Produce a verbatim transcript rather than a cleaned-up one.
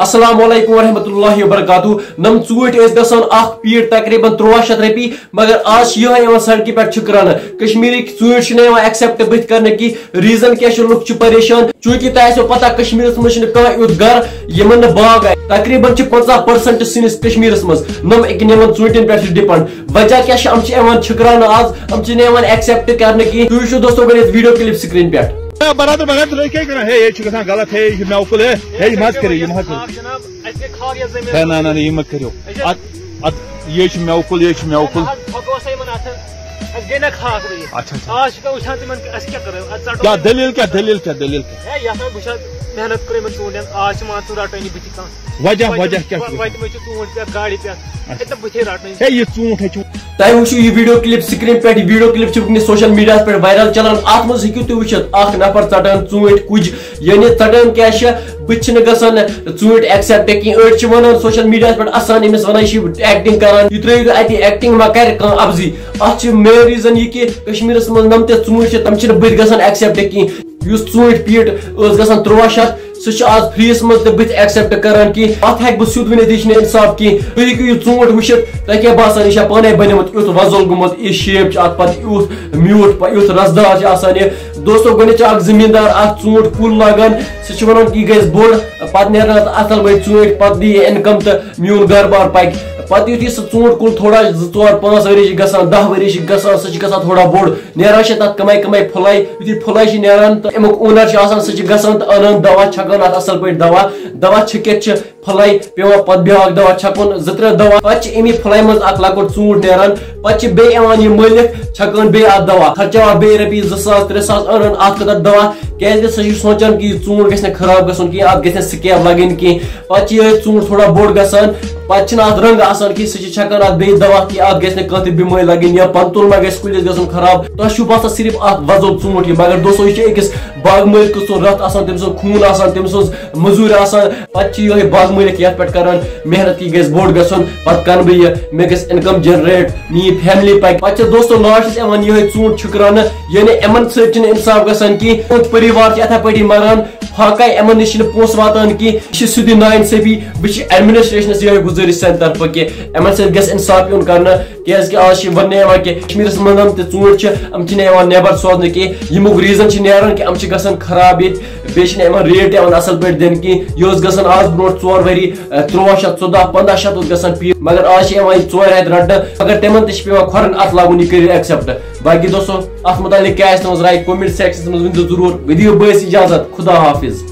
السلام علیکم ورحمۃ اللہ وبرکاتہ۔ نم ژوٗنٛٹھۍ ٲسۍ گژھان اکھ پیٖٹ تقریباً تُرٛواہ شیٚتھ رۄپیہِ، مگر آز چھِ یِہوٚے یِوان سڑکہِ پٮ۪ٹھ چھُکراونہٕ۔ کشمیٖرٕکۍ ژوٗنٛٹھۍ چھِنہٕ یِوان accept بٕتھِ کرنہٕ کینٛہہ۔ Reason کیٛاہ چھُ؟ لُکھ چھِ پریشان، چوٗنٛکہِ تۄہہِ آسیو پتہ، کشمیٖرس منٛز چھِنہٕ کانٛہہ یُتھ گرٕ یِمن نہٕ باغ آسہِ۔ تقریباً چھِ پنٛژاہ percent سٲنِس کشمیٖرس منٛز نم أکۍ نِمن ژوٗنٛٹھٮ۪ن پٮ۪ٹھ چھِ depend۔ وجہ کیٛاہ چھُ؟ یِم چھِ یِوان چھُکراونہٕ آز، یِم چھِنہٕ یِوان accept کرنہٕ کینٛہہ۔ تُہۍ وٕچھِو دوستو گۄڈٕنیتھ video clip screen پٮ۪ٹھ۔ ہے، برادر، مگر تُہۍ کیٛاہ کران؟ ہے، یہِ چھُ گژھان غلط۔ ہے، یہِ چھُ مےٚ کُل۔ ہے، ہے، یہِ مہ حظ کٔرِو، یہِ مہ حظ کٔرِو۔ اکھ جناب، اَسہِ گٔے کھال یَتھ زٔمیٖنَس ہے، نہ، نہ، منٛز۔ نہ، یہِ مہ کٔرِو۔ أسۍ اَتھ، اَتھ، یہِ چھُ مےٚ کُل، یہِ چھُ مےٚ نہ، کُل۔ نہ حظ، پھۄکہٕ اوس نہ یِمَن اَتھٕ۔ اَسہِ گٔے نہ کھال یہِ۔ اچھا، اچھا۔ آز چھِ کانٛہہ وٕچھان تِمَن، اَسہِ کیٛاہ کَرو؟ اَتھ ژَٹو کیٛاہ وۄنۍ۔ دٔلیٖل کیٛاہ، دٔلیٖل کیٛاہ، دٔلیٖل کیٛاہ؟ ہے، یَتھ وۄنۍ بہٕ چھُس محنت کٔر یِمَن ژوٗنٛٹھٮ۪ن، آز چھِ مان ژٕ رَٹٲنی بٕتھِ کانٛہہ۔ وجہ، وَتہِ، وجہ کیٛاہ چھُ؟ وَتہِ منٛز چھِ ژوٗنٛٹھۍ پٮ۪تھ گاڑِ پٮ۪تھ۔ اچھا۔ اَتہِ نہٕ بٕتھے رَٹنٕے۔ ہے، یہِ ژوٗنٛٹھ ہے چھُ۔ تۄہہِ وٕچھِو یہِ video clip screen پٮ۪ٹھ، یہِ video clip چھِ وٕنکیٚنَس social mediaہَس پٮ۪ٹھ viral چلان۔ اَتھ منٛز ہیٚکِو تُہۍ وٕچھِتھ اَکھ نفر ژَٹان ژوٗنٛٹھۍ کُج، یعنی ژَٹان کیٛاہ چھِ، بٕتھِ چھِنہٕ گژھان ژوٗنٛٹھۍ accept کینٛہہ۔ أڑۍ چھِ وَنان social mediaہَس پٮ۪ٹھ اَسان أمِس وَنان، یہِ چھِ acting کَران، یہِ ترٛٲیِو تُہۍ اَتی، acting ما کَرِ کانٛہہ اَپزی۔ اَتھ چھِ main reason یہِ کہِ کشمیٖرَس منٛز نَم تہِ ژوٗنٛٹھۍ چھِ، تِم چھِنہٕ بٕتھِ گژھان accept کینٛہہ۔ یُس ژوٗنٛٹھۍ پیٖٹ ٲس گژھان تُرٛواہ شیٚتھ، سُہ چھُ آز freeیَس منٛز تہِ بٕتھِ accept کران کینٛہہ۔ اَتھ ہیٚکہٕ بہٕ سیوٚد ؤنِتھ، یہِ چھُنہٕ اِنصاف کینٛہہ۔ تُہۍ ہیٚکِو یہِ ژوٗنٛٹھ وٕچھِتھ، تۄہہِ کیٛاہ باسان، یہِ چھا پانَے بَنیومُت، یُتھ وۄزُل گوٚمُت، یہِ shape چھِ اَتھ پَتہٕ یُتھ میوٗٹھ، پَ-، یُتھ رَسدار چھِ آسان یہِ۔ دوستو، گۄڈٕنٮ۪تھ چھُ اَکھ زٔمیٖندار اَکھ ژوٗنٛٹھ کُل لاگان، سُہ چھُ وَنان کہِ یہِ گژھِ بوٚڑ، پَتہٕ نیران اَتھ اَصٕل پٲٹھۍ ژوٗنٛٹھۍ، پَتہٕ دی یہِ income تہٕ میون گارٕ بار پَکہِ۔ پَتہٕ یُتھُے سُہ ژوٗنٛٹھ کُل تھوڑا زٕ، ژور، پانٛژھ ؤری چھِ گژھان، دَہ ؤری چھِ گژھان، سُہ چھُ گژھان تھوڑا بوٚڑ، نیران چھِ تَتھ کَمٕے کَمٕے پھُلاے۔ یُتھُے پھُلاے چھِ نیران تہٕ اَمیُک owner چھُ آسان، سُہ چھُ گژھان تہٕ اَنان دَوا، چھَکان اَتھ اَصٕل پٲٹھۍ دَوا۔ دَوا چھٔکِتھ چھِ پھُلاے پٮ۪وان پَتہٕ بیٛاکھ دَوا چھَکُن، زٕ ترٛےٚ دَوا۔ پَتہٕ چھِ اَمی پھُلاے منٛز اَکھ لۄکُٹ ژوٗنٛٹھ نیران۔ پَتہٕ چھِ بیٚیہِ یِوان یہِ مٲلِک، چھَکان بیٚیہِ اَتھ دَوا، خرچاوان بیٚیہِ رۄپیہِ زٕ ساس، ترٛےٚ ساس، اَنان اَتھ خٲطرٕ دَوا، کیٛازِکہِ سُہ چھُ سونٛچان کہِ یہِ ژوٗنٛٹھ گژھِ نہٕ خراب گژھُن کینٛہہ، اَتھ گژھِ نہٕ scab لَگٕنۍ کینٛہہ۔ پَتہٕ چھِ یِہوٚے ژوٗنٛٹھ تھوڑا بوٚڑ گژھان، پَتہٕ چھِنہٕ اَتھ رنٛگ آسان کینٛہہ، سُہ چھِ چھَکان اَتھ بیٚیہِ دَوا کہِ اَتھ گژھِ نہٕ کانٛہہ تہِ بٮ۪مٲرۍ لَگٕنۍ یا پَنہٕ تُل ما گژھِ کُلِس گژھُن خراب۔ تۄہہِ چھُو باسان صرف اَکھ وۄزُل ژوٗنٛٹھ یہِ، مگر دوستو، یہِ چھُ أکِس باغہٕ مٲلکہٕ سُنٛد رَتھ آسان، تٔمۍ سُنٛد خوٗن آسان، تٔمۍ سٕنٛز مٔزوٗرۍ آسان۔ پَتہٕ چھِ یِہوٚے باغہٕ مٲلِک یَتھ پٮ۪ٹھ کَران محنت کہِ یہِ گژھِ بوٚڑ گژھُن، پَتہٕ کَنہٕ بہٕ یہِ، مےٚ گژھِ income generate، میٛٲنۍ family پَکہِ۔ پَتہٕ چھِ دوستو lastس یِوان یِہوٚے ژوٗنٛٹھ چھُکراونہٕ، یعنی یِمَن سۭتۍ چھِنہٕ اِنصاف گژھان کینٛہہ، یِہُنٛد پٔریوار چھِ یِتھَے پٲٹھی مَران۔ فاقے یِمن نِش چھِنہٕ پونٛسہٕ واتان کینٛہہ، یہِ چھِ سیوٚدُے نااِنصٲفی۔ بہٕ چھُس administrationس یِہوٚے گُزٲرِش سانہِ طرفہٕ کہِ یِمن سۭتۍ گژھِ اِنصاف یُن کرنہٕ، کیٛازِ کہِ آز چھِ وننہٕ یِوان کہِ کشمیٖرس منٛز یِم تہِ ژوٗنٛٹھۍ چھِ، یِم چھِنہٕ یِوان نٮ۪بر سوزنہٕ کینٛہہ۔ ییٚمیُک reason چھِ نیران کہِ یِم چھِ گژھان خراب ییٚتہِ، بیٚیہِ چھِنہٕ یِمن rate یِوان اصل پٲٹھۍ دِنہٕ کینٛہہ۔ یہِ اوس گژھان آز برونٛٹھ ژور ؤری، اہ، تُرٛواہ شیٚتھ، ژۄداہ، پنٛداہ شیٚتھ اوس گژھان پیٖٹ، مگر آز چھِ یِوان یہِ ژورِ ہتہِ رٹنہٕ، مگر تِمن تہِ چھِ پٮ۪وان کھۄرن اتھٕ لاگُن یہِ کٔرِتھ accept۔ باقٕے دوستو، اتھ متعلق کیٛاہ آسہِ تُہنٛز راے؟ Comment sectionس منٛز ؤنۍ زیو ضروٗر۔ مےٚ دِیِو بٲیِس اجازت۔ خدا حافظ۔